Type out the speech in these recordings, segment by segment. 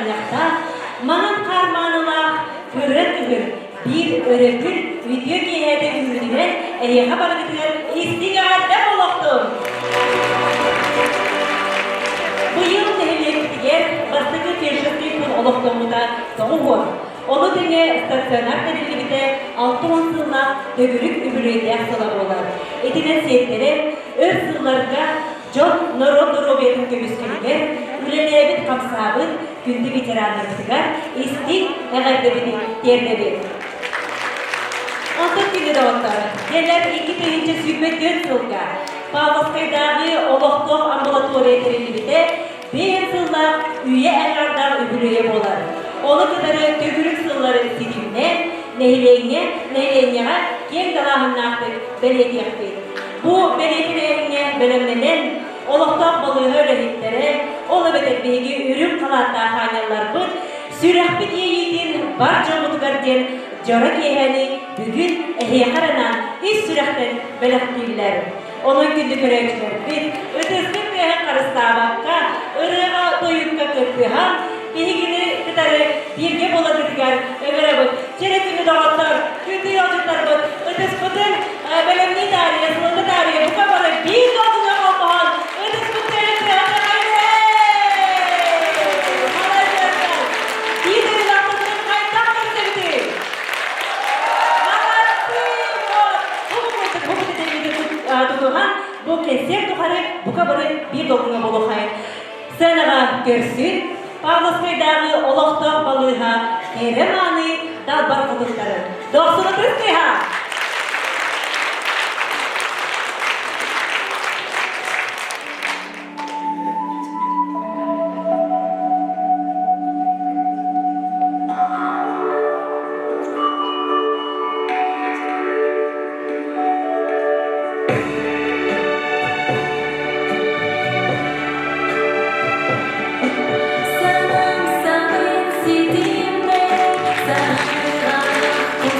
саҕынньахтаах, маҥан хаар маанылаах кыра күһүн биир өрөбүл үтүө киэһэтэ үүммүтүнэн эһиэхэ барыгытыгар истиҥ эҕэрдэ буолуохтун! Быйыл нэһилиэкпитигэр бастакы фельдшерскэй пуун олохтоммута 90, ону тэҥэ стационар тэриллибитэ 60 сыллаах төгүрүк үбүлүөйдээх сыла буолар. Итинэн сиэттэрэн, өр сылларга дьон норуот доруобуйатын көмүскэлигэр үлэлээбит-хамсаабыт күндү ветераннарбытыгар истиҥ эҕэрдэбитин тиэрдэбит. Онтон күндү доҕоттор, кэлэр 2024 сылга Павловскайдааҕы олохтоох амбулатория тэриллибитэ биир сыллаах үйэ эҥэрдээх үбүлүөйэ буолар. Ону кытары төгүрүк сыллары ситимнээн, нэһилиэнньэ нэһилиэнньэҕэ киэҥ далааһыннаахтык бэлиэтиэхпит. Бу бэлиэтинээһиҥҥэ бэлэмнэнэн, олохтоох балыыһа үлэһиттэрэ, ол эбэтэр биһиги үрүҥ халааттаах аанньалларбыт сүрэхпит иэйиитин бар дьоммутугар диэн дьоро киэһэни бүгүн эһиэхэ анаан ис сүрэхтэн бэлэхтииллэр. Онон күндү көрөөччүлэрбит, ытыскыт тыаһын харыстаабакка, ырыаҕа-тойукка кыттыһан, биһигини кытары бииргэ буоларгытыгар ыҥырабыт. Чэрэ күнү доҕоттор, күндү ыалдьыттарбыт, ытыспытын бэлэмнии таарыйа, сылыта таарыйа, бука бары биир долгуҥҥа холбоһон, ытыспыт тыаһын тыаһатыахайын! Маладьыастар! Биир дойдулаахпытын хайдах көрсөбүтүй? Тутуһан, бу кэнсиэр тухары бука бары биир долгуҥа буолуохайын. Сценаҕа көрсүн, Павловскайдааҕы олохтоох балыыһа кэрэ мааны далбар хотуттары. Дохсунутун тыаһа! Санам сабын ситимнэ саһыган.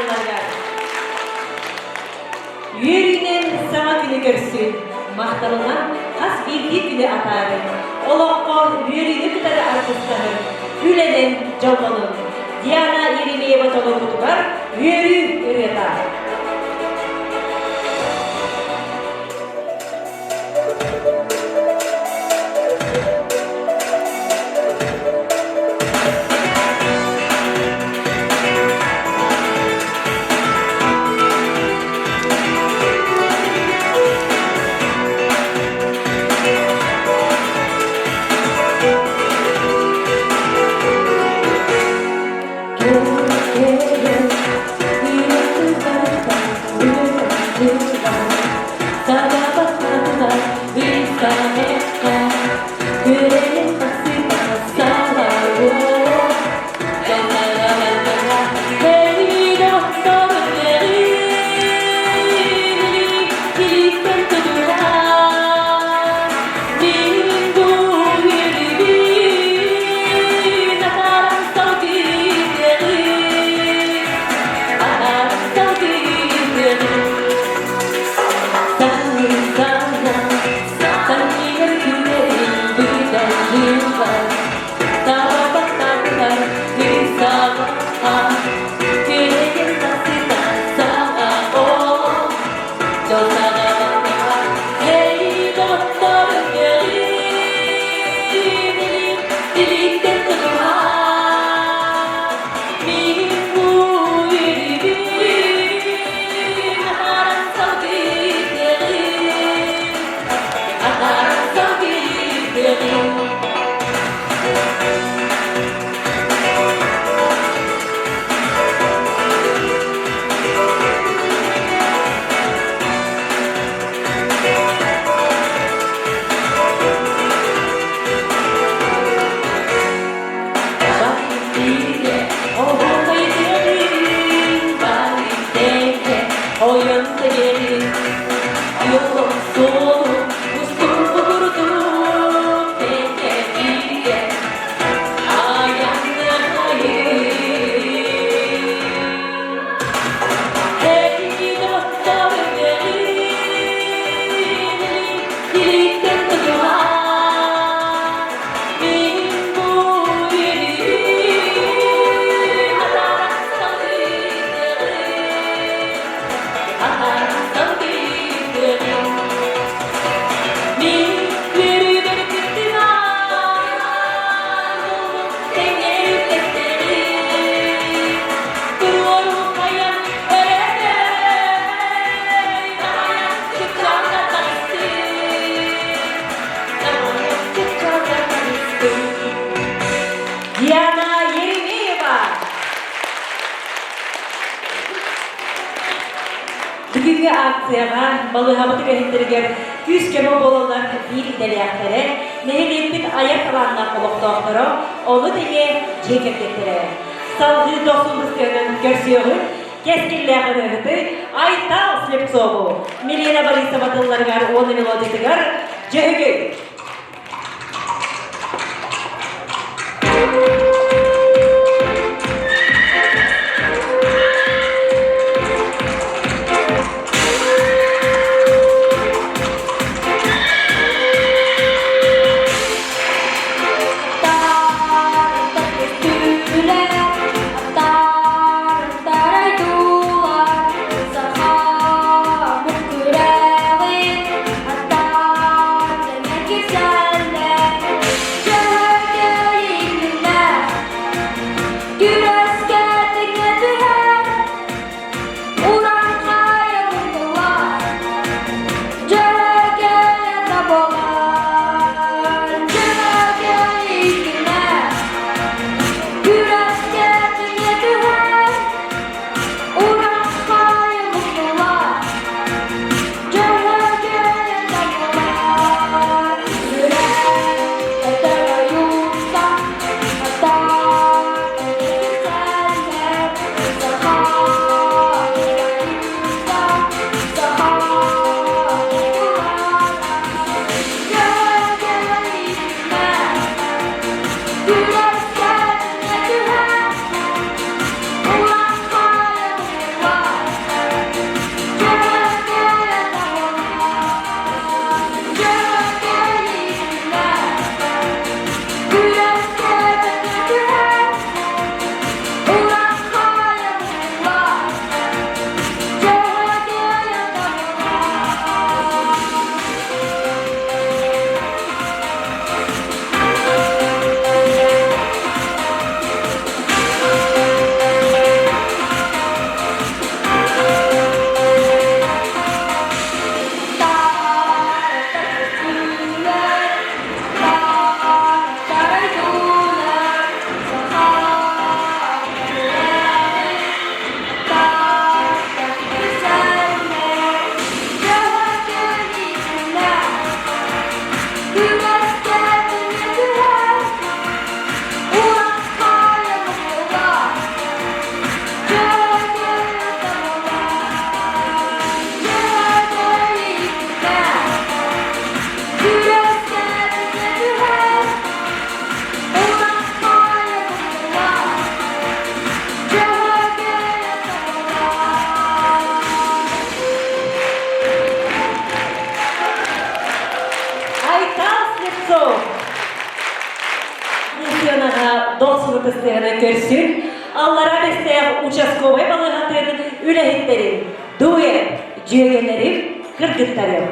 тылларыгар. Үөрүүнэн саҥа күнү көрсүн, махталынан хас биирдии күнү атаарын, олоххо үөрүүнү кытары аргыстаһын, үлэнэн дьоллонун. Диана Еремеева толоруутугар үөрүү ырыата. Диана Еремеева. Бүгүҥҥү акцияҕа балыыһабыт үлэһиттэригэр күүс-көмө буолаллар биир идэлээхтэрэ, нэһилиэкпит айар талааннаах олохтоохторо, ону тэҥэ дьиэ кэргэттэрэ. Салгыы дохсун быстыанан көрсүөҕүҥ кэскиллээх ырыаһыты Айтал Слепцову, Милена Борисова тылларыгар уонна мелодиятыгар Дьөһөгөй. ытыс тыаһынан көрсүн, Аллараа Бэстээх участковай балыыһатын үлэһиттэрин, дуэт, дьүөгэлэрим, кыргыттарым.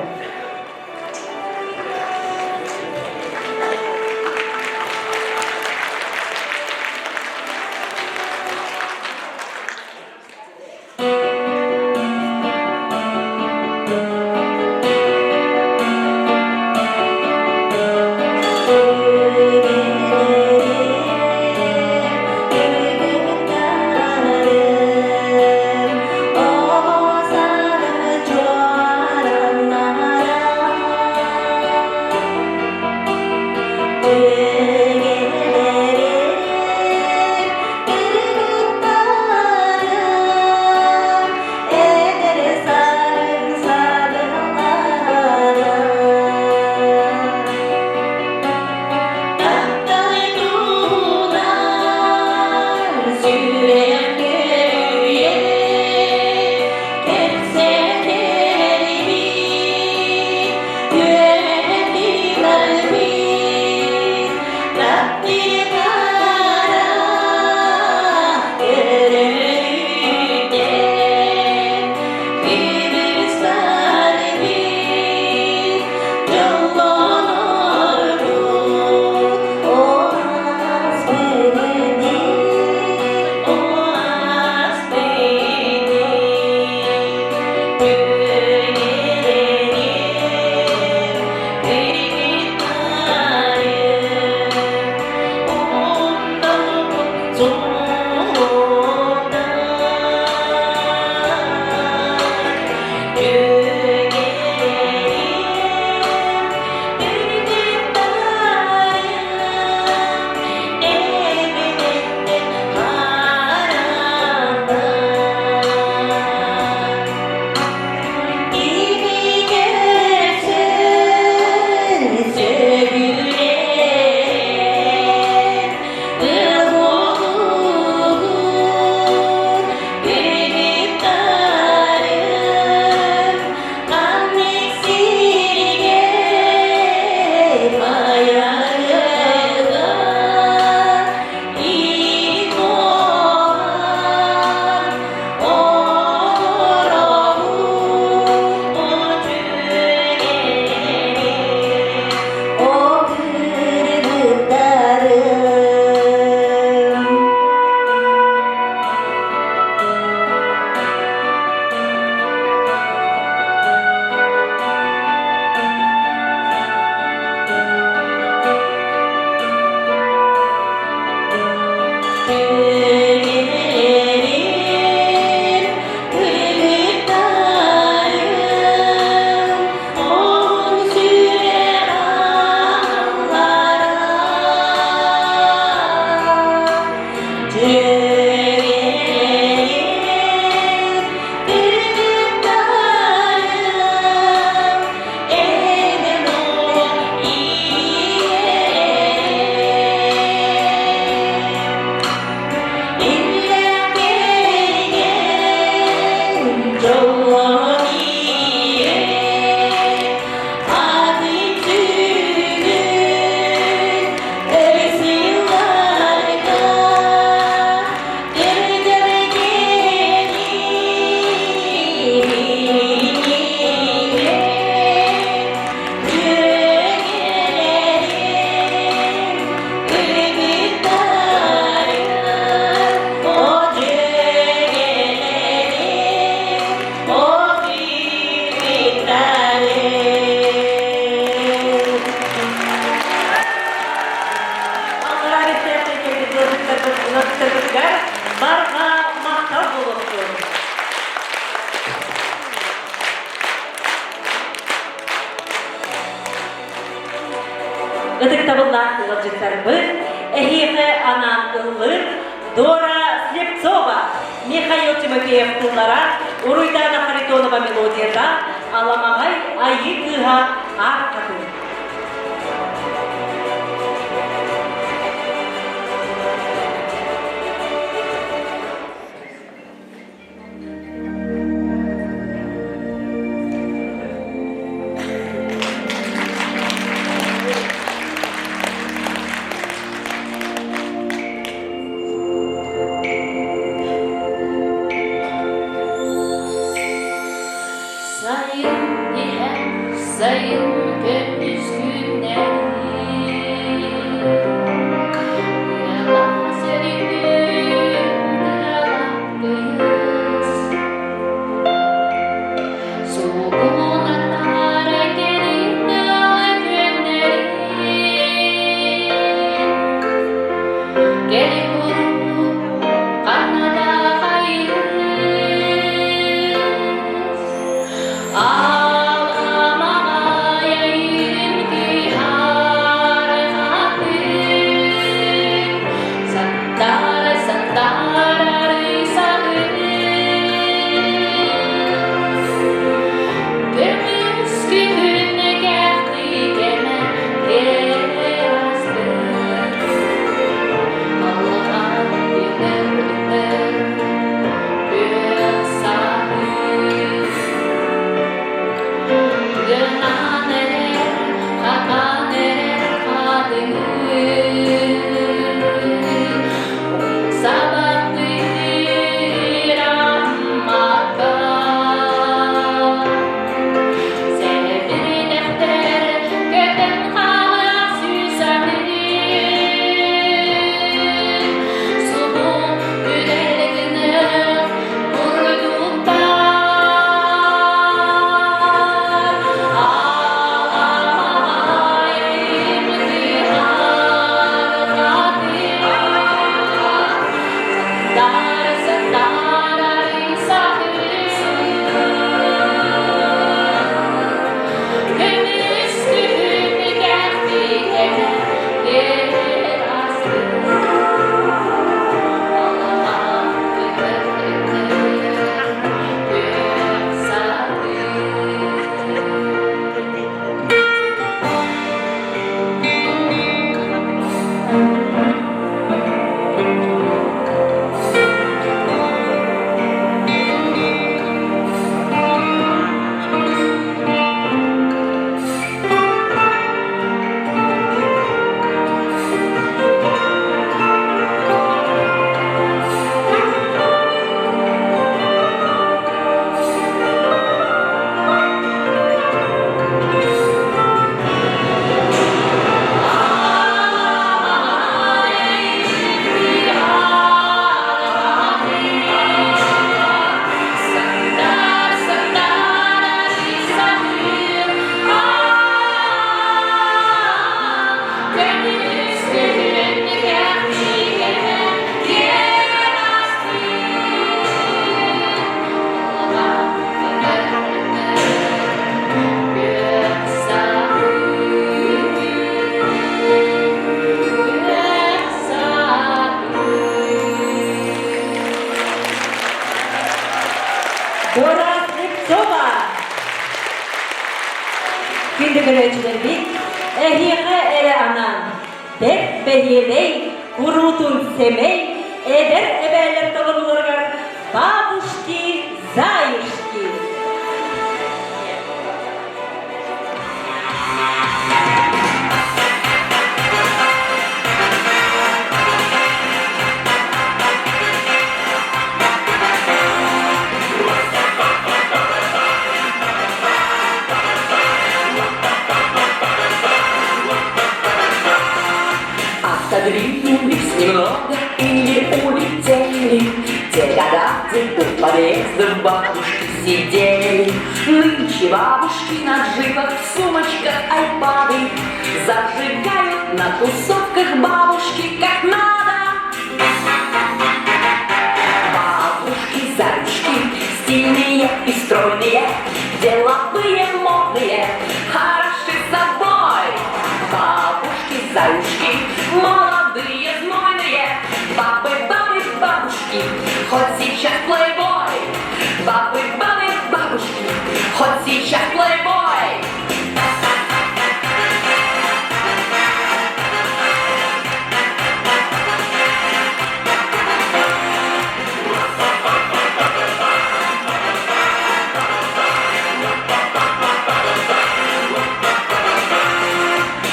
Барҕа махтал буолуохтун! Ытыктабыллаах ыалдьыттарбыт, эһиэхэ анаан ыллыр Дора Слепцова, Михаил Тимофеев тыллара, Уруйдаана Харитонова мелодията, Аламаҕай Айыы кыыһа Аар Хатыҥ. Сайын иһэр, сайын көмүс күннэрин, Ыалаас өрүһүн тыалаах Суугун атаара кэлин тыала күөннэрин, Кэлин куруук ханна да хайыс Гынан эрэр, хатан эрэр хатыҥы, Сабаттыыр аммакка. Сэбирдэхтэр көтөн хаалар сүүс Субу күдэл гынар Дора Слепцова! Күндү көрөөччүлэрбит, эһиэхэ эрэ анаан, бэрт бэһиэлэй, куруутун сэмэй, эдэр эбээлэр толорууларыгар бабушки заюшки. Отодвинулись немного и не улетели. Те года, где у подъездов бабушки сидели. Нынче бабушки на джипах, в сумочках айпады зажигают на тусовках бабушки как надо. Бабушки-заюшки, стильные и стройные, деловые, модные, хороши собой. Бабушки-заюшки, молодые, знойные, бабы, бабы, бабушки, хоть сейчас плейбой. Бабы, бабы, бабушки, хоть сейчас плейбой.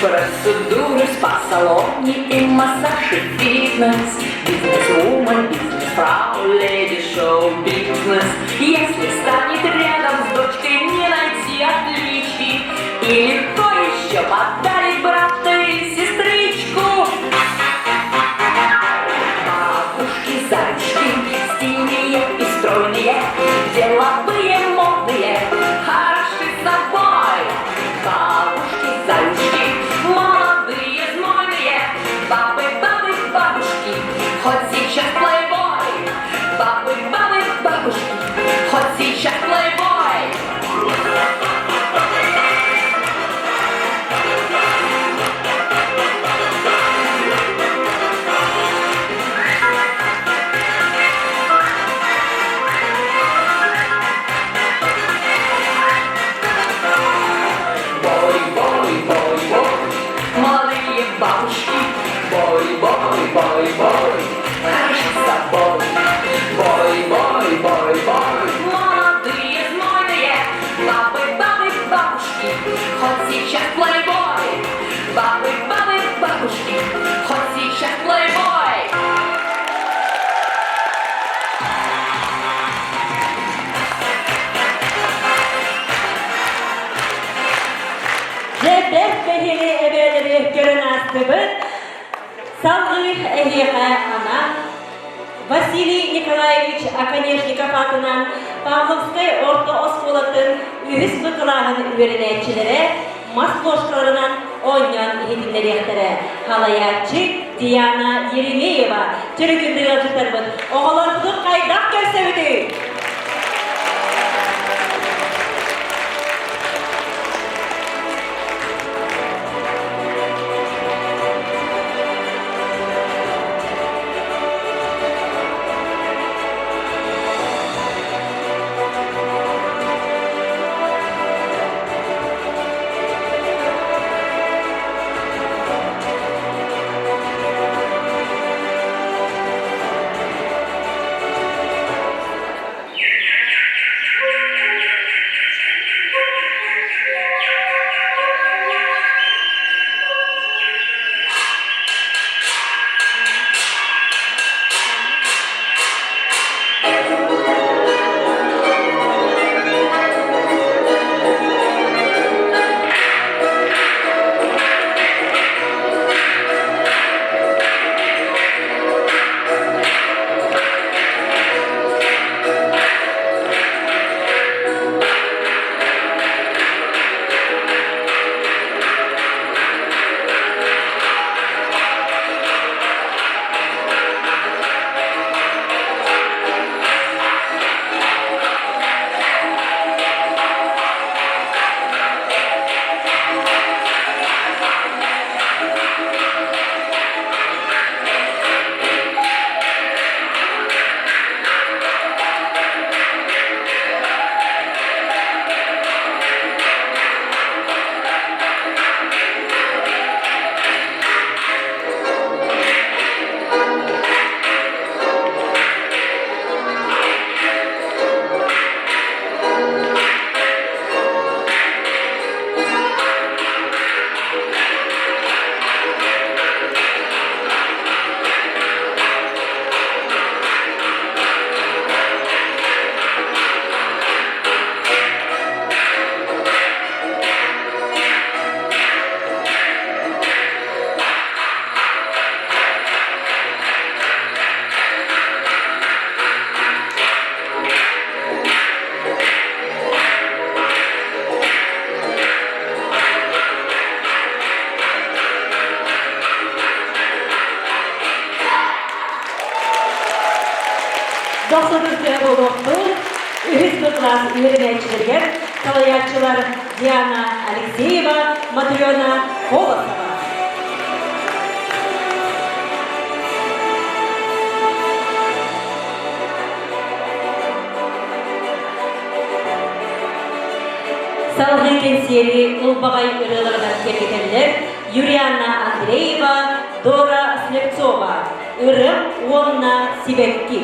Процедуры в спа-салоне и массаж и фитнес. Бизнес-вумен, бизнес-фрау, леди шоу-бизнес. Если станет рядом с дочкой не Или кто еще подарит брата или сестричку? Бабушки-зайчики, стильные и стройные, деловые, модные, хороши собой. Бабушки-зайчики, молодые, знойные, бабы, бабы, бабушки, хоть сейчас плейбой. Бабы, бабы, бабушки, хоть сейчас плейбой. Бой, бой, бой, бой, молодые бабушки, бой, бой, бой, бой, хороши собой. Бой, бой, бой, бой, молодые, знойные, бабы, бабы, бабушки, хоть сейчас плейбой. Бабы, бабы, бабушки, хоть сейчас плейбой. Дьэ, бэрт бэһиэли эбээлэри көрөн аастыбыт. Салгыы эһиэхэ анаан Василий Николаевич Оконешников аатынан Павловскай орто оскуолатын үһүс Б кылааһын үөрэнээччилэрэ мас ложкаларынан оонньоон иһитиннэриэхтэрэ. Халайааччы Диана Еремеева төрүкүндү ыалдьыттарбыт оҕолорбутун хайдах көрсөбүтүй? Дохсотун төһө буолуохтун үһүс кылаас үөрэнээччилэригэр салайааччылар Диана Алексеева, Матрена Колосова. Салгыы кэнсиэри ылбаҕай ырыаларынан киэргэтэллэр Юрианна Андреева, Дора Слепцова, Ырым уонна Сибэкки.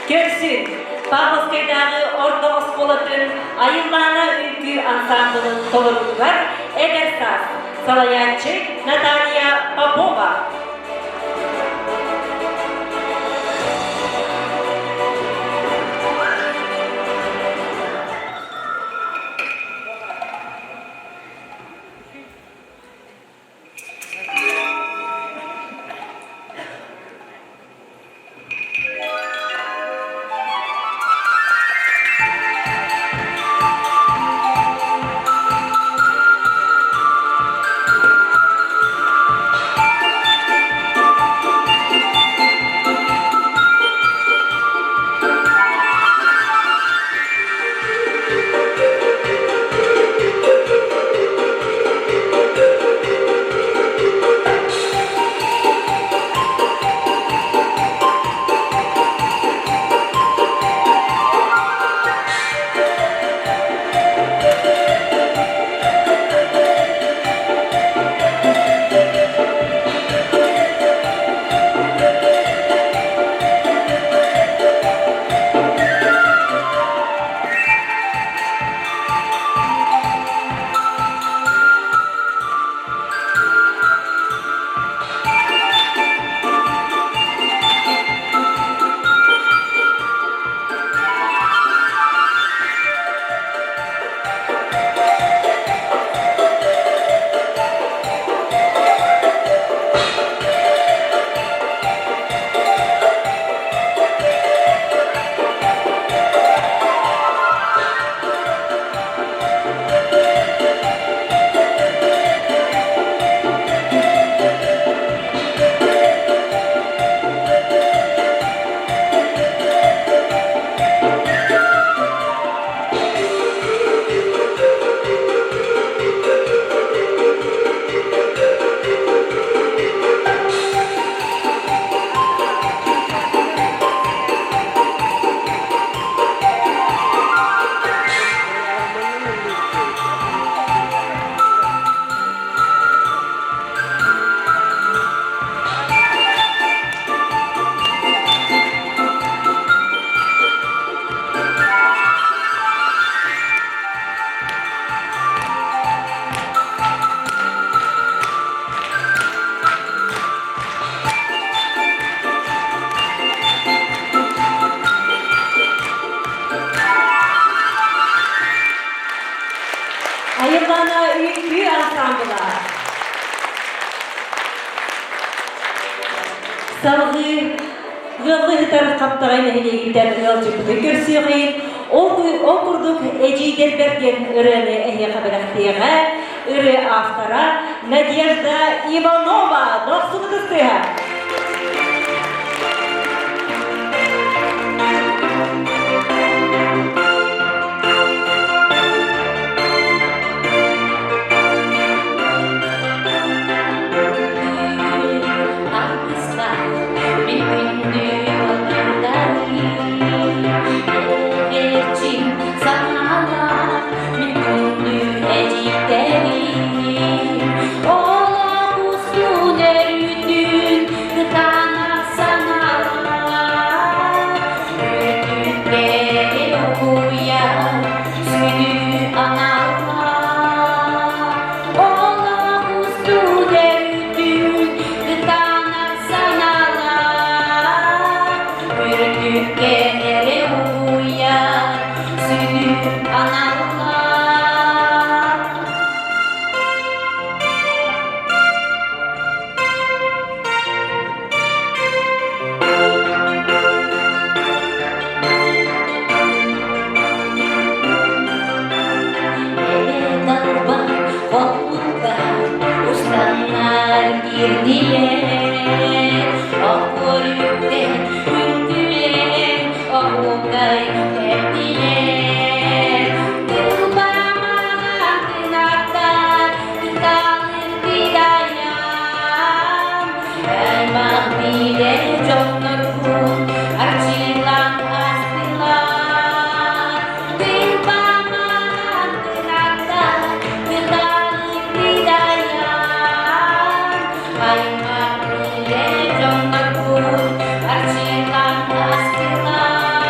Көрсүн, Павловскайдааҕы орто оскуолатын Айыллаана үҥкүү ансаамбылын толоруутугар эдэр саас салайааччы Наталья Попова. Айыллаана үҥкүү ансаамбыла. Салгыы ыаллыы сытар Хаптаҕай нэһилиэгиттэн ыалдьыппытын көрсүөҕүн, ол, ол курдук Эдьиийдэрбэр диэн ырыаны эһиэхэ бэлэхтиэҕэ ырыа автора Надежда Иванова дохсун ытыстыһа. Аналлар. Далбар хотуга устаннар киирдилэр, Оккорүктэн үҥкүүлэр, оһуокай тэптилэр. Тылбаамаҕа кынаттар, ыталык кыдайан, Аймах билэр дьоннорбун арчылаан астылар. Тылбаамаҕа кынаттар, ыталык кыдайан, Аймах билэр дьоннорбун арчылаан астылар.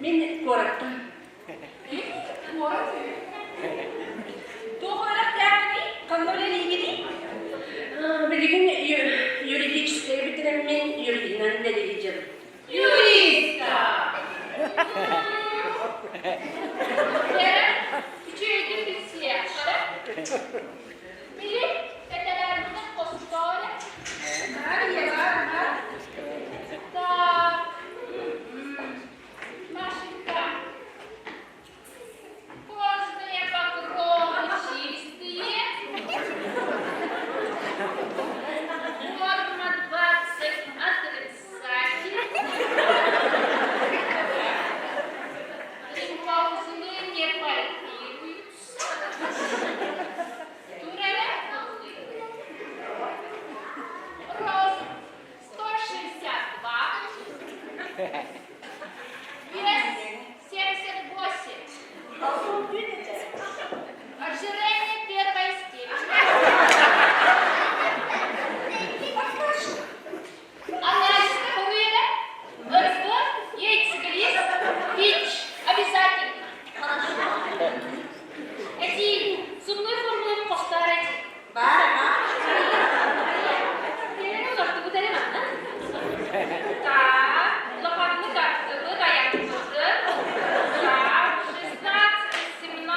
Мин куораттан. Куорат Туох үөрэхтээххиний? Ханна үлэлиигиний? Билигин юридическай бүтэрэммин юриһынан үлэлиир Юриста! Кэрэ, үчүгэйдик билсиэххэ. Били, тэтэлэрбитин хостоо эрэ. Так, Машенька, кожные покровы чистые, форма 20 отрицательная, лимфоузлы не пальпируются, турель рост 162, вес 78. Ожирение первой степени. Анализ уверен, РФ, яйцеглист, ВИЧ обязательно. Эти зубной формулы повторять. Так, лопатны тартыбыт, айахпытын. Так, 16, 17,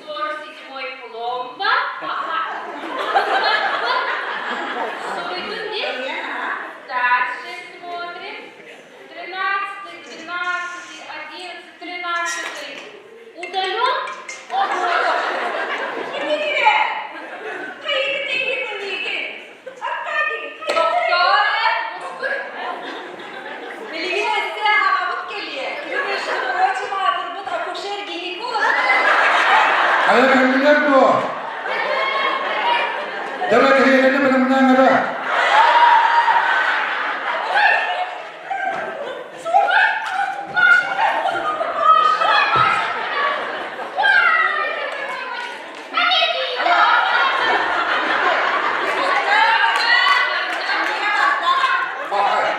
47 пломба. Ага. Суруйдун дии. Дальше смотрим. 13, 12, 11, 13. Удален? О, боже. Доктор, мускур. Билигин өссө аҕабыт кэлиэ. Кини между прочим аатырбыт акушер-гинеколог. Хайа кэллилэр дуо? Дьэ кэһиэгэни бэлэмнээҥ эрэ. Бахай.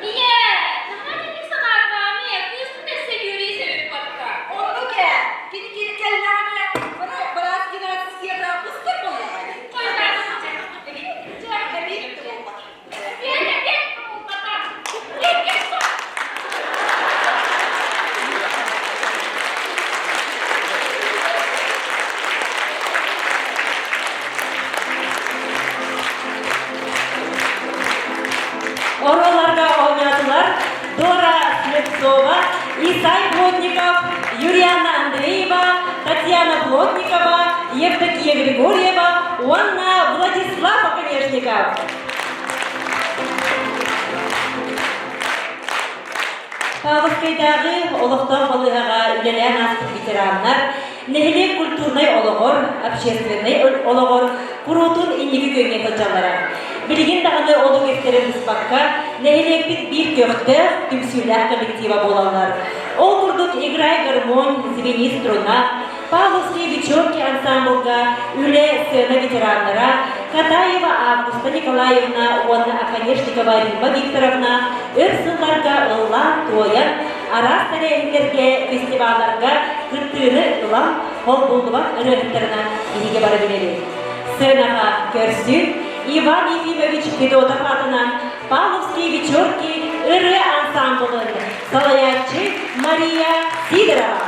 Ийээ, наһаа итинник санаарҕаамый, кыыспыт өссө үөрүү сөбүн батта. Оннук ээ. Кини кэллэҕинэ быраас генетическийда устар буоллаҕа. Хойутаан сылдьар. Дьэ, эбиит буолла. Биэрэ биэр буолбата. Икки Оруолларга оонньоотулар Дора Слепцова, Исай Плотников, Юриана Андреева, Татьяна Плотникова, Евдокия Григорьева уонна Владислав Оконешников. Павловскайдааҕы олохтоох балыыһаҕа үлэлээн ааспыт ветераннар нэһилиэк культурнай олоҕор, общественнай олоҕор куруутун инники күөҥҥэ сылдьаллара. Билигин даҕаны ол үгэстэри быспакка, нэһилиэкпит биир көхтөөх, түмсүүлээх коллектива буолаллар. Ол курдук «Играй гармонь», «Звени струна», Павловские вечерки ансамблга үлэ сцена ветераннара Катаева Августа Николаевна уонна Оконешникова Римма Викторовна өр сылларга ыллаан-туойан, араас тэрээһиннэргэ, фестивалларга кыттыыны ылан, холбуллубат ырыаһыттарынан биһиги бары билэбит. Сценаҕа көрсүн Иван Ефимович Федотов аатынан Павловские вечерки ырыа ансамблын салайааччы Мария Сидорова.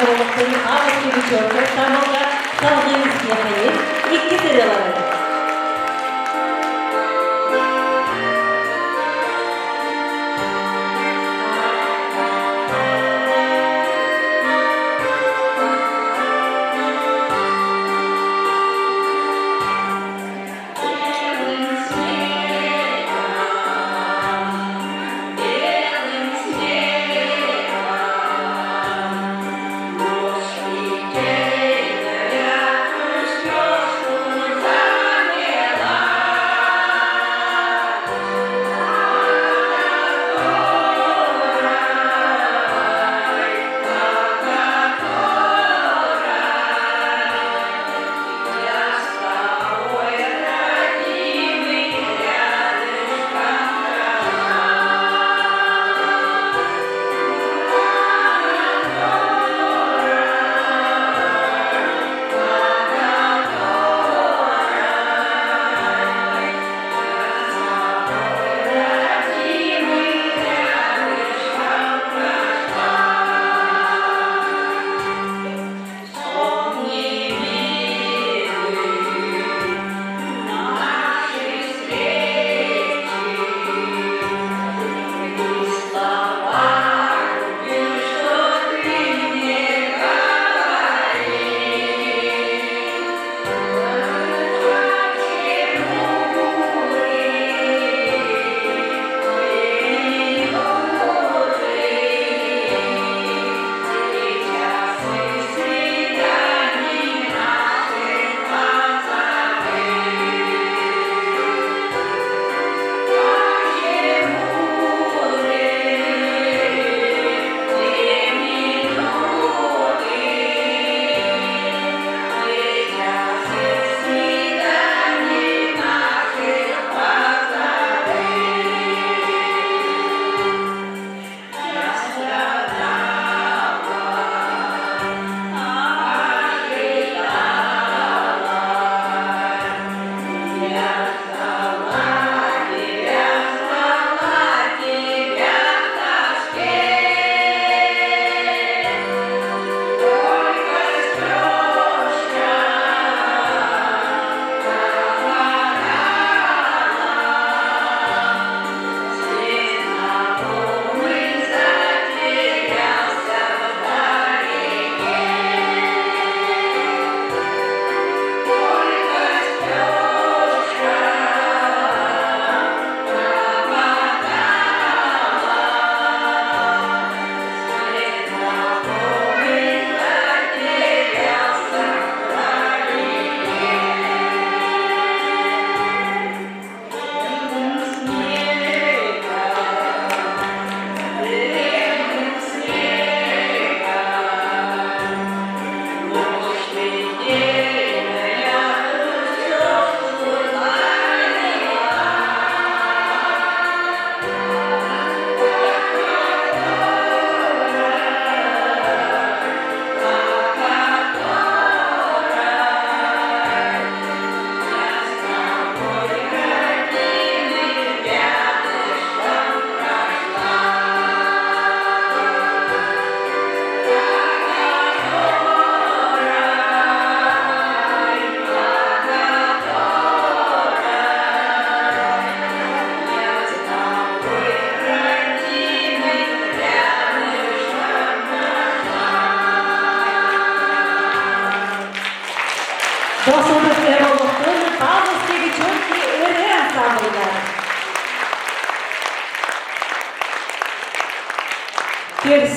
Олохтон Павловский вечерка тамылга салгын истиэхэйин икки сырылары. Белым снегом,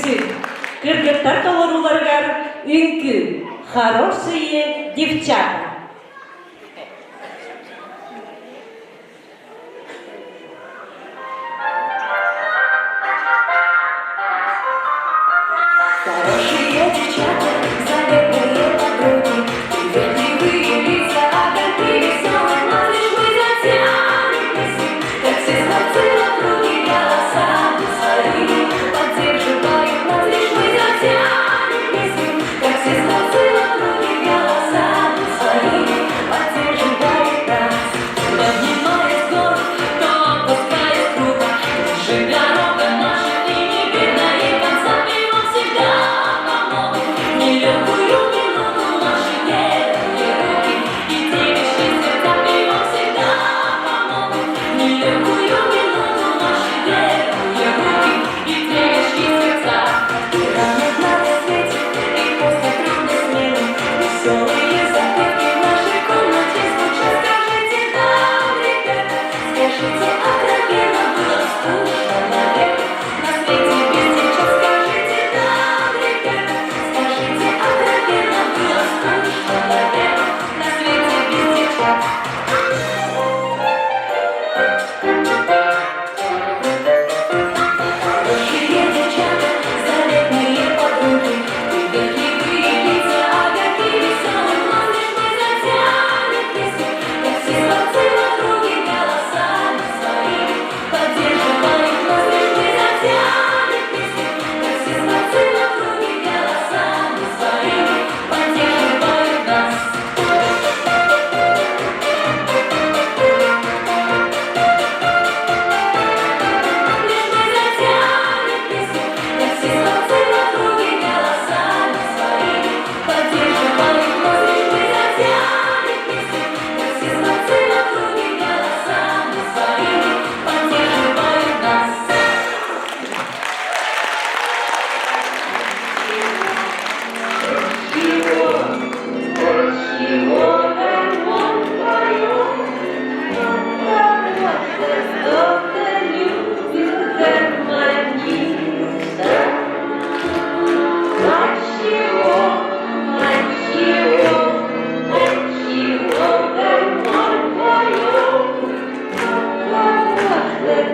көрсүн. Кыргыттар толорууларыгар үҥкүү «Хорошие девчата». Хорошие девчата, заветные подруги, приветливые лица, огоньки веселых глаз, лишь мы затянем песню, как все скворцы вокруг голосами своими поддерживают нас, лишь мы затянем песню, как все скворцы вокруг голосами своими поддерживают нас. Поднимаясь с гор, то опускаясь круто, лишь дорога наша и не видно ей конца, и вам всегда помогут в нелегкую минуту наши верные руки и девичьи сердца, и вам всегда помогут в нелегкую минуту наши верные руки и девичьи сердца. И рано на рассвете, и после трудной смены веселые запевки в нашей комнате звучат. Скажите нам, ребята, скажите откровенно, было скучно, наверное, на свете без девчат. Скажите нам, ребята, скажите откровенно, было скучно, наверное, на свете без девчат. Хорошие девчата, заветные подруги, приветливые лица, огоньки веселых глаз, лишь мы затянем песню, как все скворцы вокруг голосами своими поддерживают нас, лишь мы затянем песню, как все скворцы вокруг голосами своими поддерживают нас. Лишь мы затянем песню, как все скворцы вокруг голосами своими поддерживают нас. Лишь мы затянем песню, как все скворцы вокруг голосами своими поддерживают нас. Отчего гармонь поет, Кто-то любит гармониста. Отчего, отчего, отчего гармонь поет,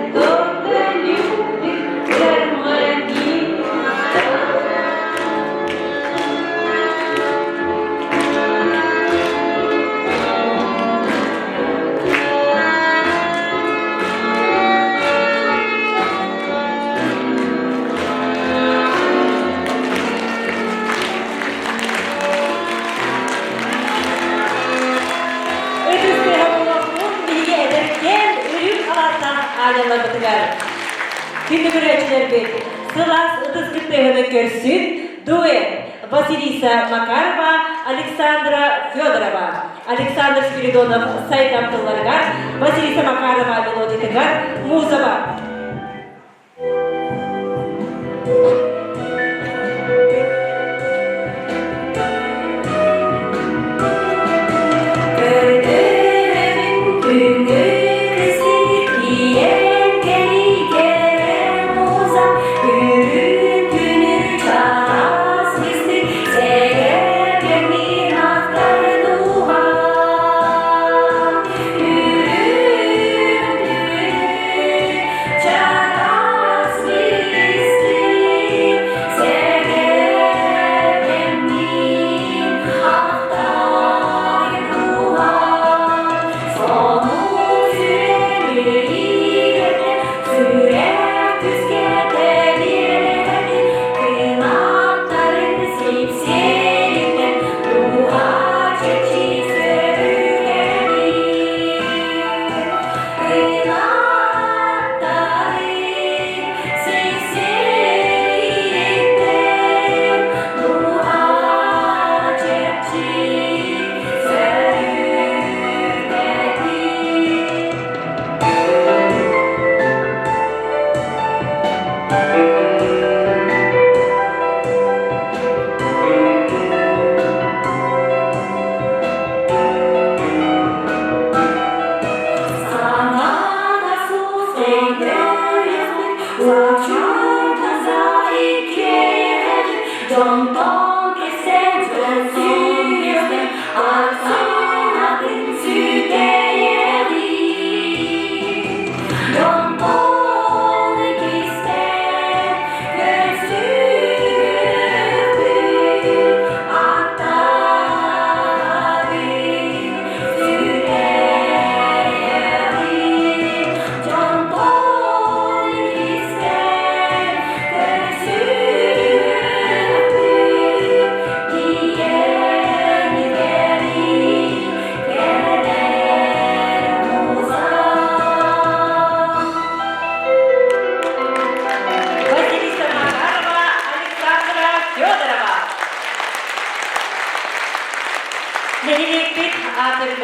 Кто-то любит гармониста. Ытыс тыаһа буолуохтун биһиги эдэркээн үрүҥ халааттаах аанньалларбытыгар. Күндү көрөөччүлэрбит, сылаас ытыс кыттыһыны көрсүн дуэт Василиса Макарова, Александра Федорова, Александр Спиридонов сайдам тылларыгар, Василиса Макарова мелодиятыгар Музова. Көрдөрөбүн күҥҥү киэн кэлиикэн уза үрүн күнү чараас бистик сэгэбэҥин ахтардуга үрүн күнү.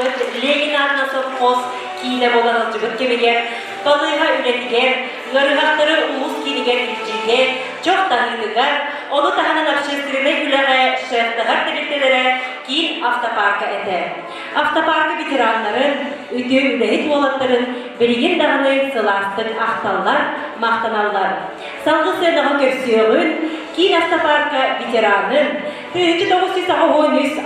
аатырбыт Ленин аатынан совхоз киинэ буолан сылдьыбыт кэмигэр балыыһа үлэтигэр, ыарыһахтары улуус киинигэр илдьиигэ, чох таһыытыгар, ону таһынан общественнай үлэҕэ шефтаһар тэрилтэлэрэ киин автопарка этэ. Автопарка ветераннарын, үтүө үлэһит уолаттарын билигин даҕаны сылаастык ахталлар, махтаналлар. Салгыы сыанаҕа көрсүөҕүн, киин автопарка ветеранын, 1983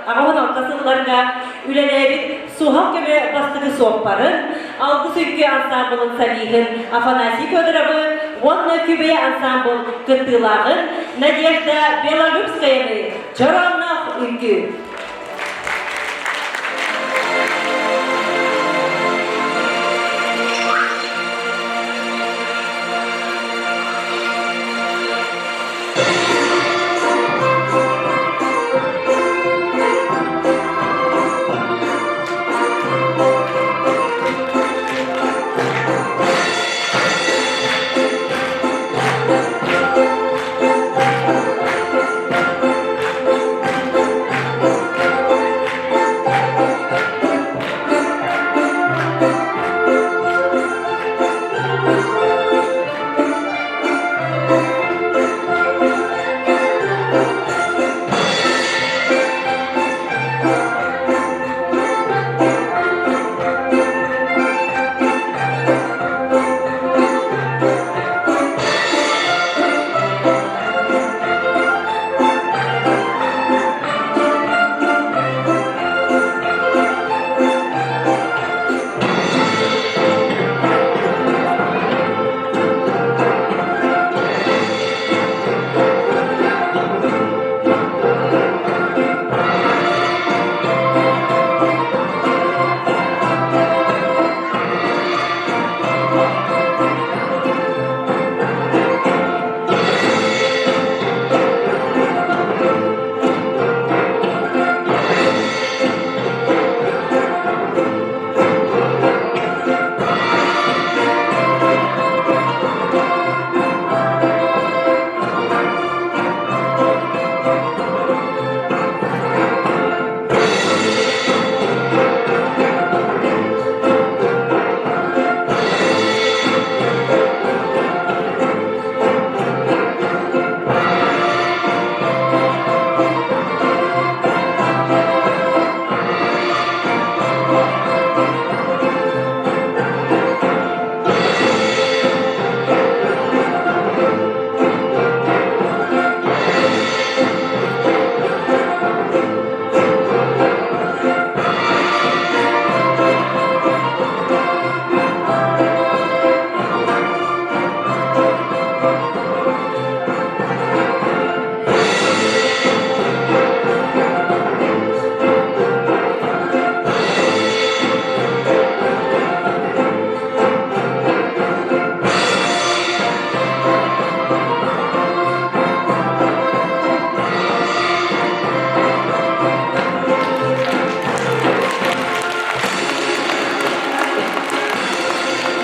86 сылларга үлэлээбит суһал көмө бастакы суоппарын, Алгыс үҥкүү ансаамбылын солиһын Афанасий Федоровы уонна Күбэйэ ансаамбыл кыттыылааҕын Надежда Белолюбскаяны Чороонноох үҥкүү.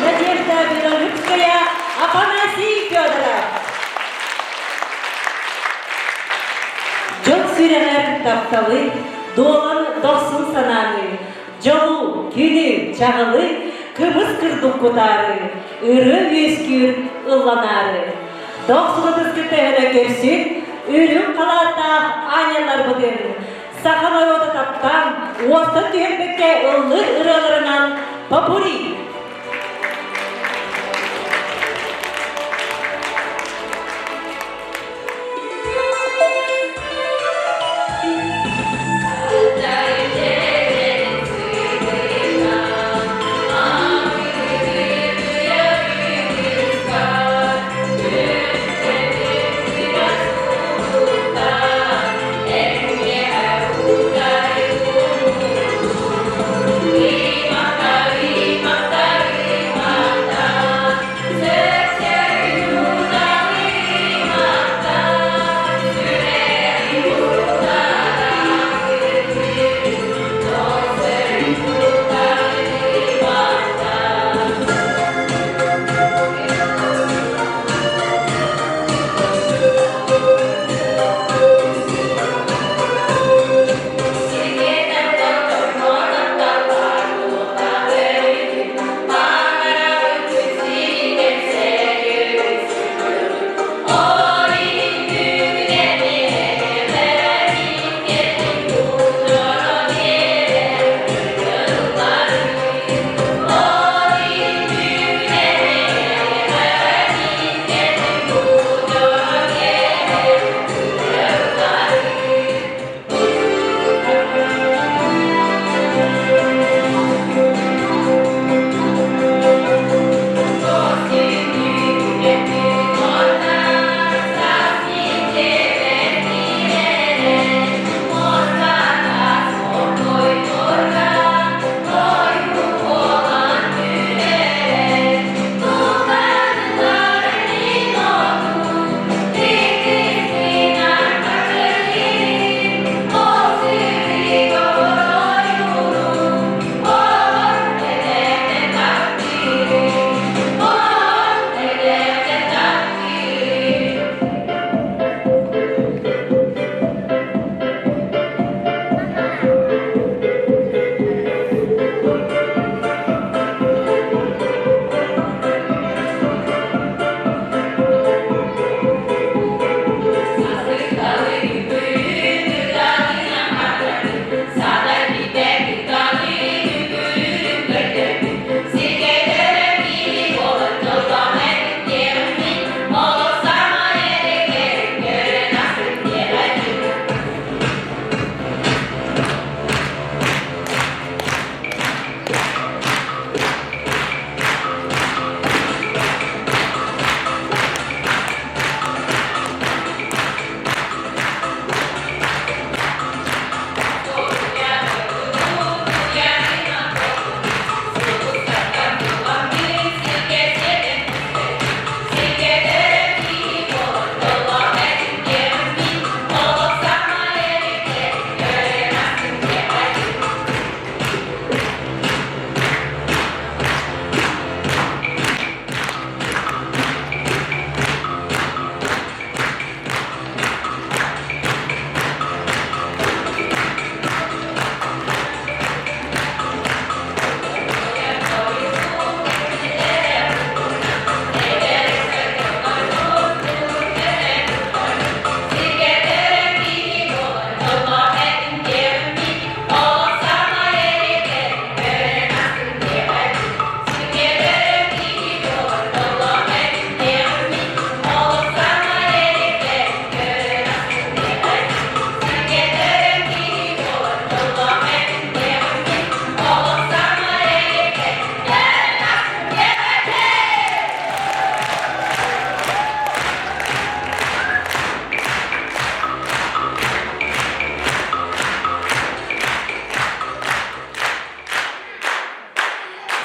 Надежда Белолюбская, Афанасий Федоров. Дьон сүрэҕэр тапталы, дуолан дохсун санааны, дьолу, күнү, чаҕылы, кымыс кырдук кутаары, ырыа үөскүүр ылланаары. Дохсун ытыскы төһөнө көрсүн, үрүҥ халааттаах аанньалларбытын саха норуота таптаан, уостан түһэрбэккэ ыллыыр ырыаларынан попури. Thank you.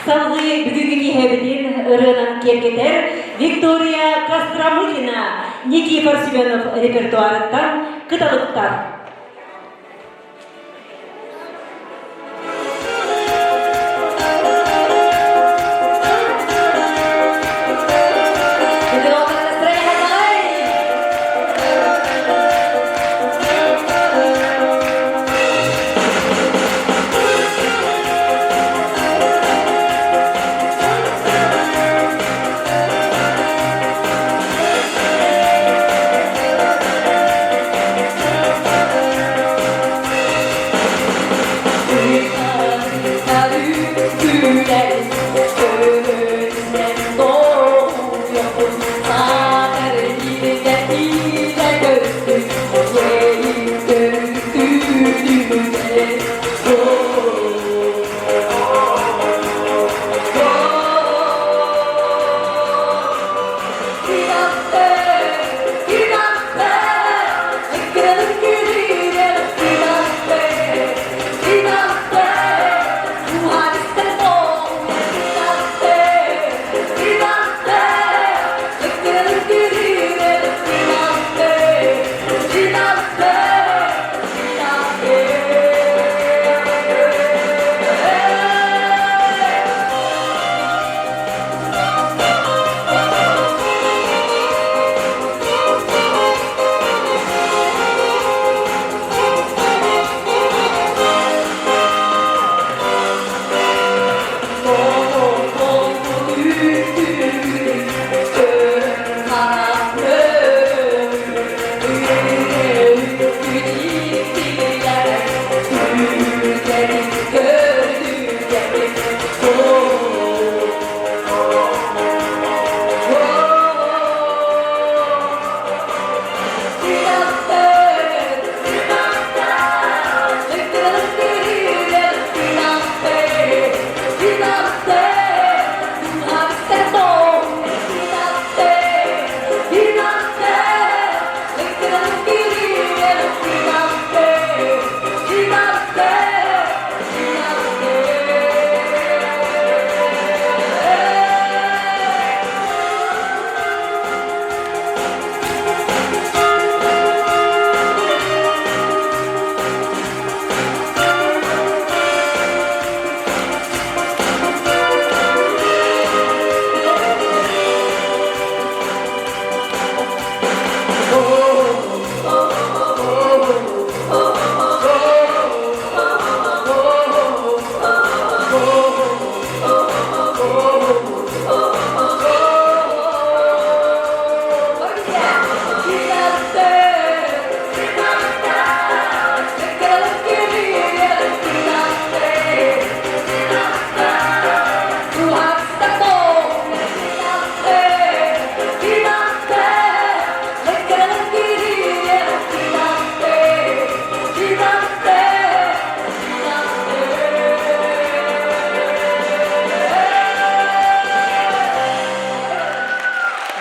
Салгыы бүгүҥҥү киэһэбитин ырыанан киэргэтэр Виктория Костромыкина Никифор Семенов репертуарыттан кыталыктар.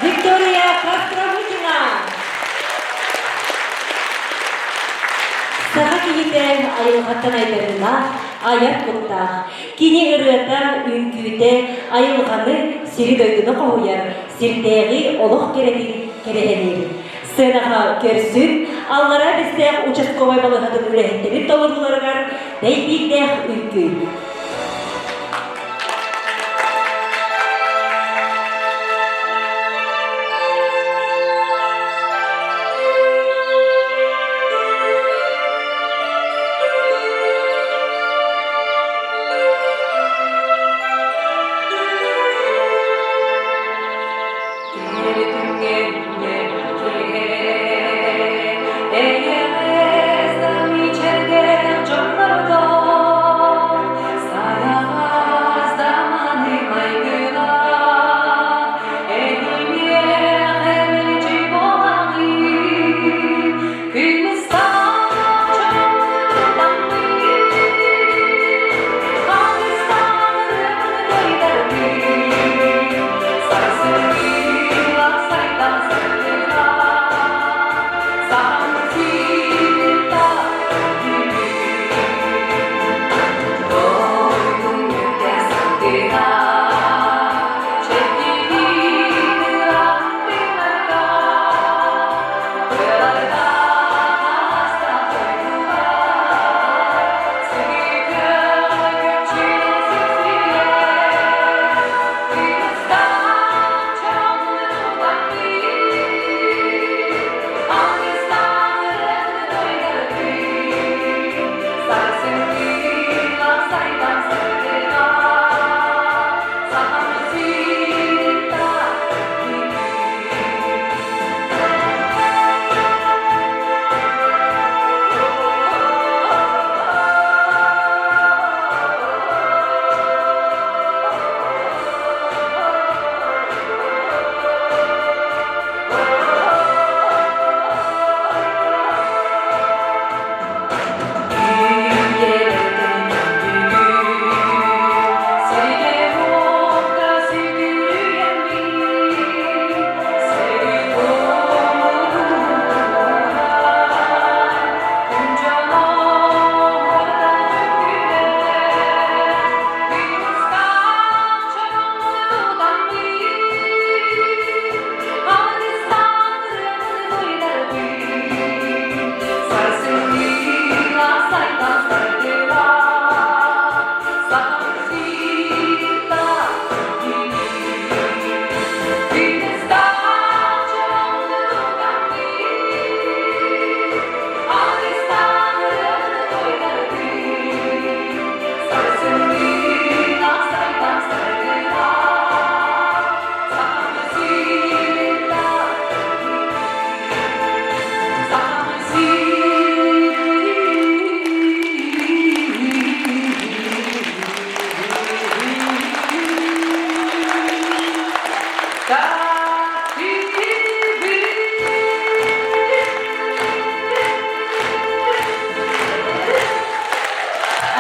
Виктория Костромыкина! Саха киһитэ айылҕаттан айдарыылаах, айар куттаах. Кини ырыата, үҥкүүтэ айылҕаны, сири-дойдуну хоһуйар, сирдээҕи олох кэрэтин кэрэһэлиир. Сценаҕа көрсүн, Аллараа Бэстээх участковай балыыһатын үлэһиттэрин толорууларыгар дэйбиирдээх үҥкүү.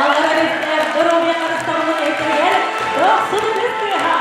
Аллара Бэстээх доруобуйа харыстабылын эйгэтигэр дохсун ытыс тыаһа!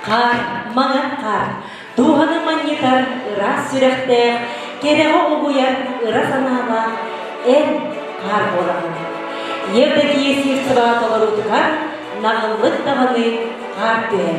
Хаар, маҥан хаар, дууһаны манньытар ыраас сүрэхтээх, кэрэҕэ угуйар ыра санаалаах эн хаар буолаҕын. Евдокия Сивцева толоруутугар наҕыллык даҕаны хаар түһэр.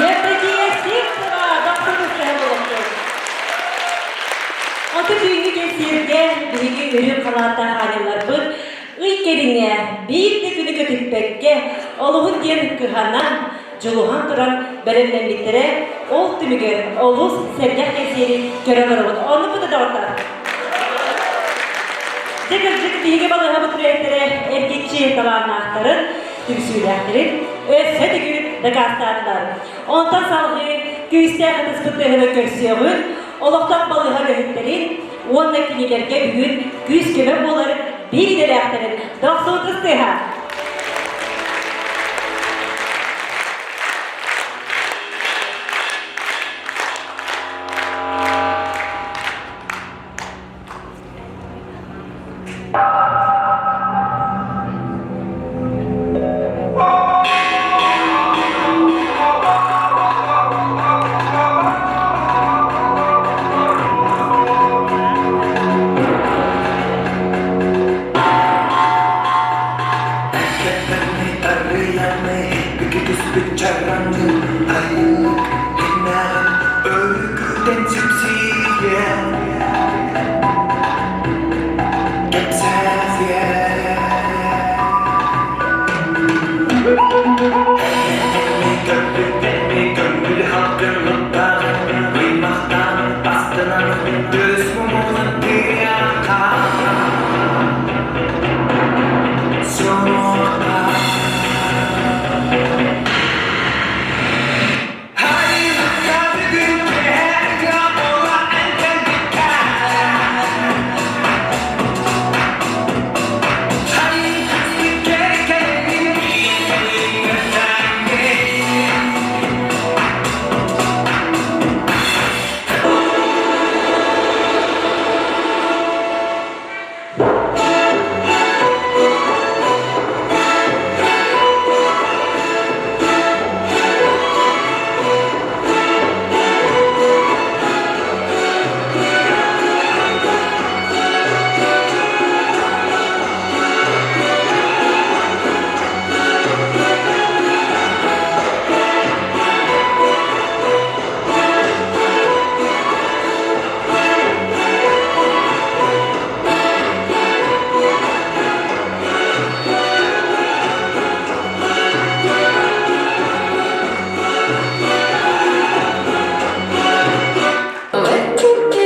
Евдокия Сивцева дохсун ысыһа Оту түүҥҥү кэнсиэргэ биһиги үрүҥ халааттаах аанньалларбыт ый кэриҥэ биир да күнү көтүппэккэ. олуһун диэн кыһанан, дьулуһан туран бэлэмнэммиттэрэ, ол түмүгэр олус сэргэх кэнсиэри көрө олоробут. Оннук да доҕоттор. Дьэ кырдьык биһиги балыыһабыт үлэһиттэрэ эргиччи талааннаахтарын, түмсүүлээхтэрин өссө төгүл дакаастаатылар. Онтон салгыы күүстээх ытыспыт тыаһыны көрсүөҕүн, олохтоох балыыһа үлэһиттэрин уонна кинилэргэ бүгүн күүс-көмө буолар биир идэлээхтэрин дохсун ытыс тыаһа.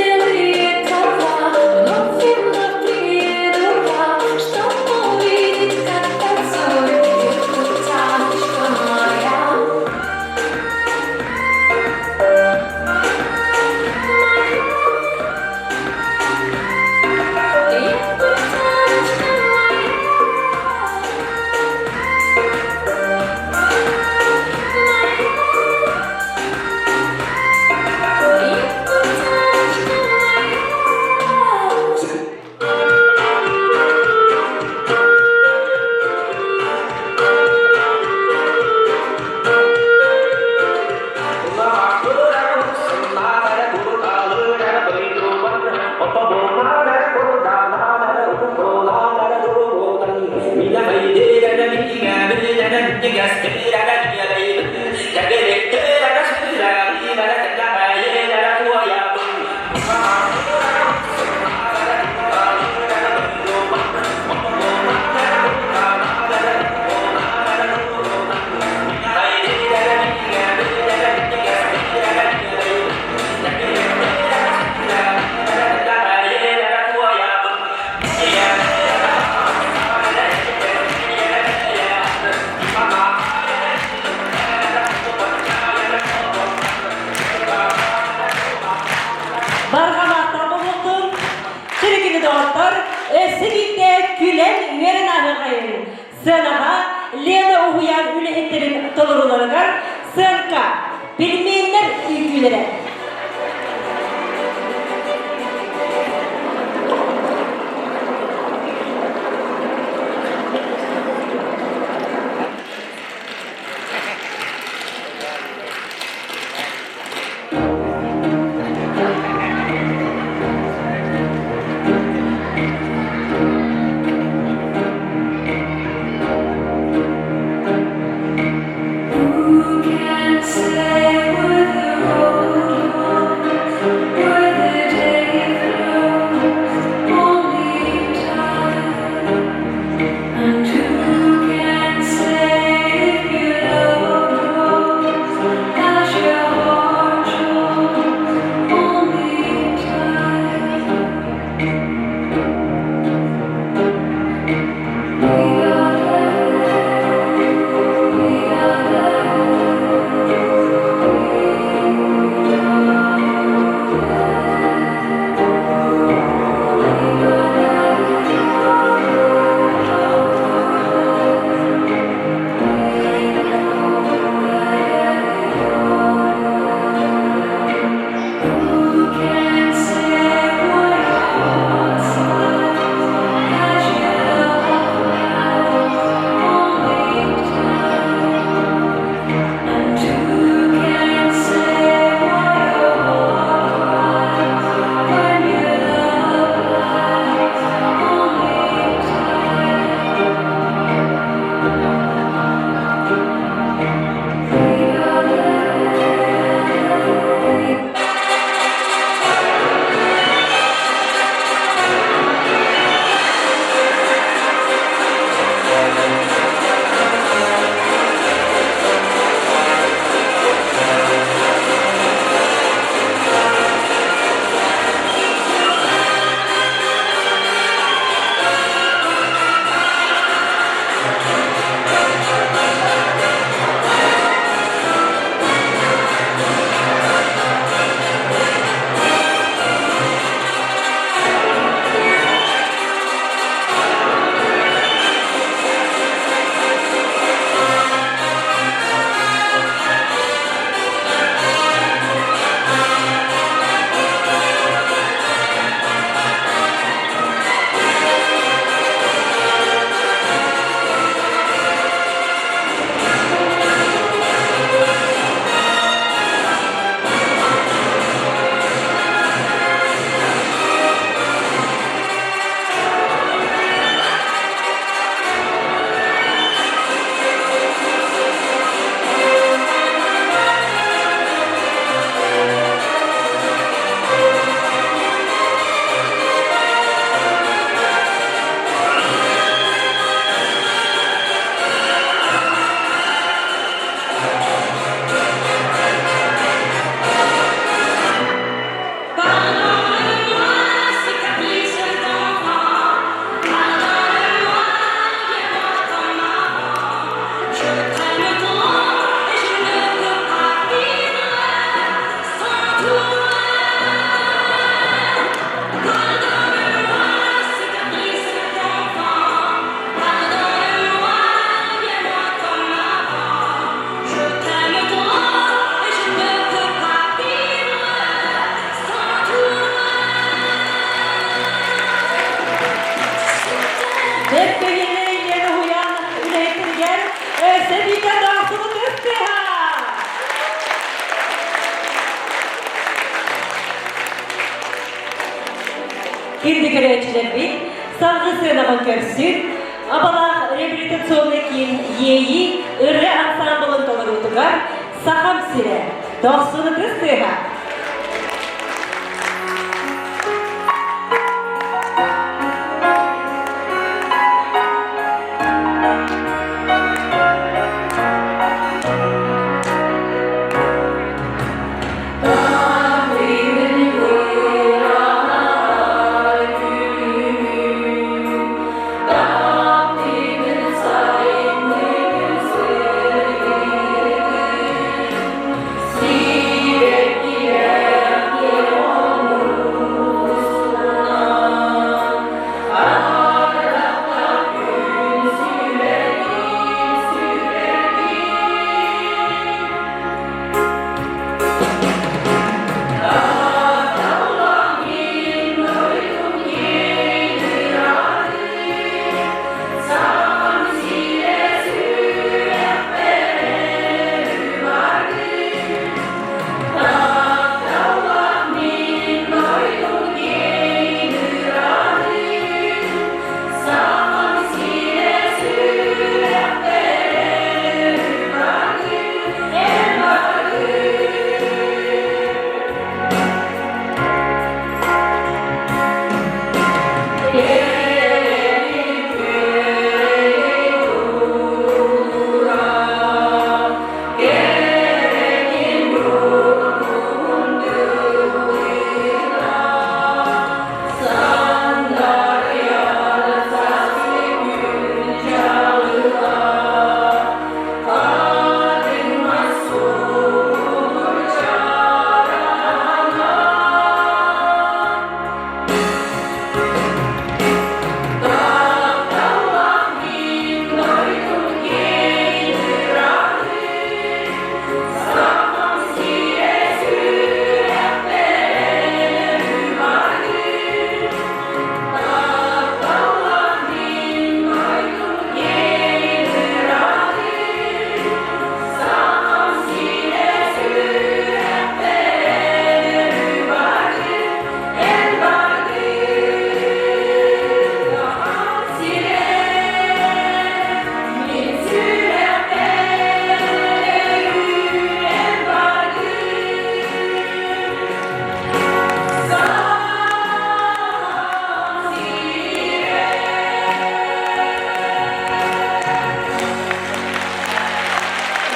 Летели трава, вновь и вновь приеду я, чтоб увидеть, как танцует якутяночка моя. Якутяночка моя. Якутяночка моя. Барҕа махтал буолуохтун! Сүрүкүнү доҕоттор, өссө биирдэ күлэн үөрэн ааһыахайын! Сыанаҕа Лена уһуйаан үлэһиттэрин толорууларыгар сыанка, пельменнэр үҥкүүлэрэ. Who can say where the road Күндү көрөөччүлэрбит, салгыы сыанаҕа көрсүн, Абалаах реабилитационный киин Иэйии ырыа ансаамбылын толоруутугар Сахам сирэ, дохсун ытыс тыаһа.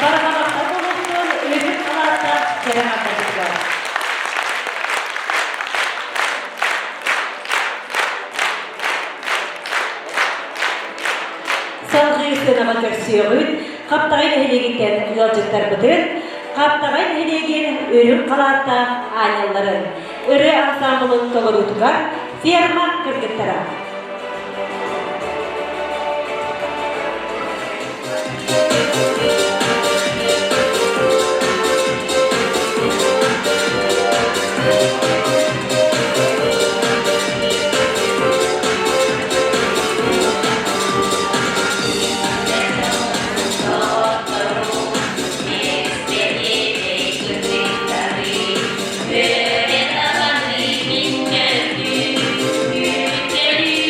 Барҕамахтар буолуохтун, үрүҥ халааттаах кэрэ аҥардастар. Салгыы сыанаҕа көрсүөҕүн, Хаптаҕай нэһилиэгиттэн ыалдьыттарбытын, Хаптаҕай нэһилиэгин үрүҥ халааттаах аанньалларын, ырыа ансаамбылын толоруутугар ферма кыргыттара. Thank you.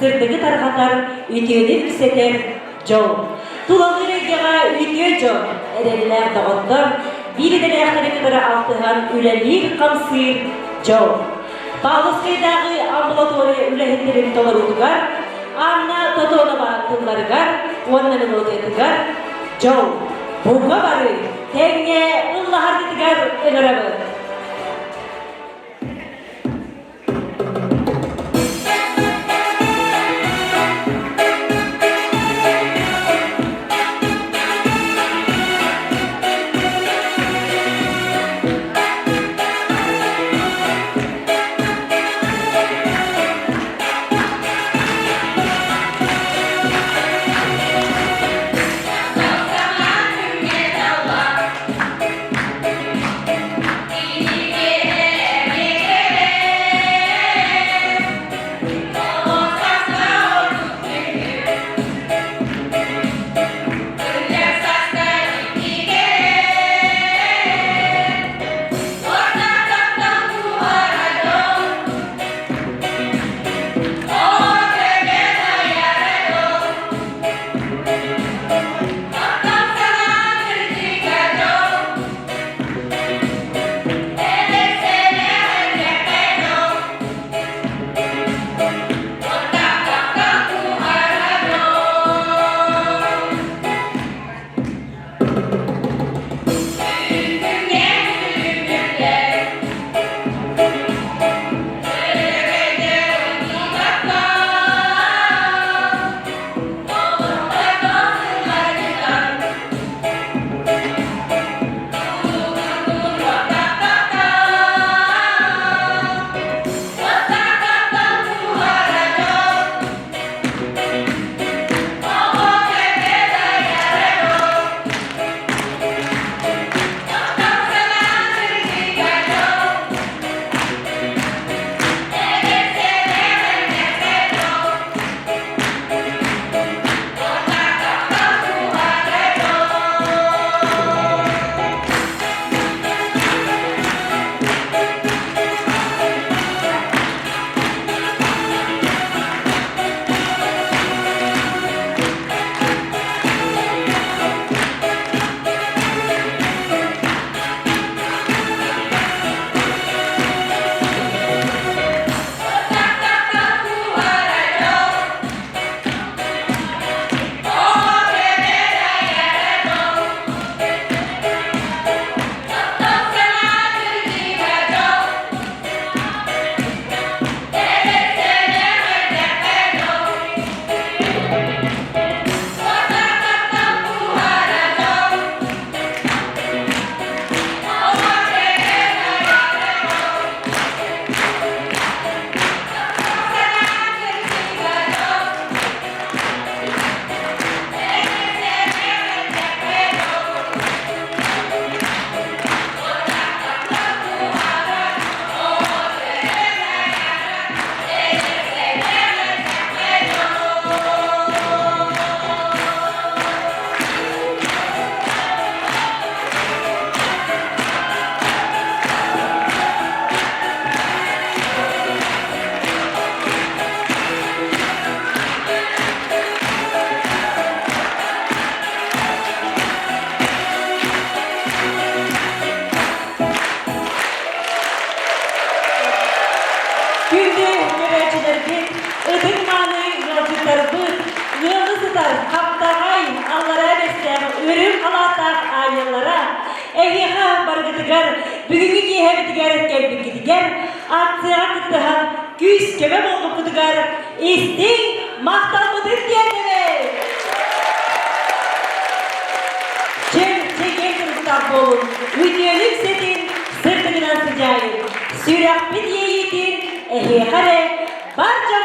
сырдыгы тарҕатар, үтүөнү үксэтэр дьол. Тулалыыр эйгэҕэ үтүө дьон, эрэллээх доҕоттор, биир идэлээхтэри кытары алтыһан үлэлиир-хамсыыр дьол. Павловскайдааҕы амбулатория үлэһиттэрин толоруутугар Анна Тотонова тылларыгар уонна мелодиятыгар дьол, бука бары тэҥҥэ ыллаһаргытыгар ыҥырабыт. Күндү көрөөччүлэрбит, ытык-мааны ыалдьыттарбыт, ыалы сытар хаптаҕай аллараа бэстээх үрүҥ халааттаах аанньаллара, эһиэхэ барыгытыгар бүгүҥҥү киэһэбитигэр кэлбиккитигэр, акцияҕа кыттыһан күүс-көмө буолбуккутугар истиҥ махталбытын тиэрдэбит! Чөл чэгиэн туруктаах буолун, үтүөлүк ситин, сырдыгынан сыдьаайын, сүрэхпит иэйиитин эһиэхэ эрэ бар дьоҥҥо!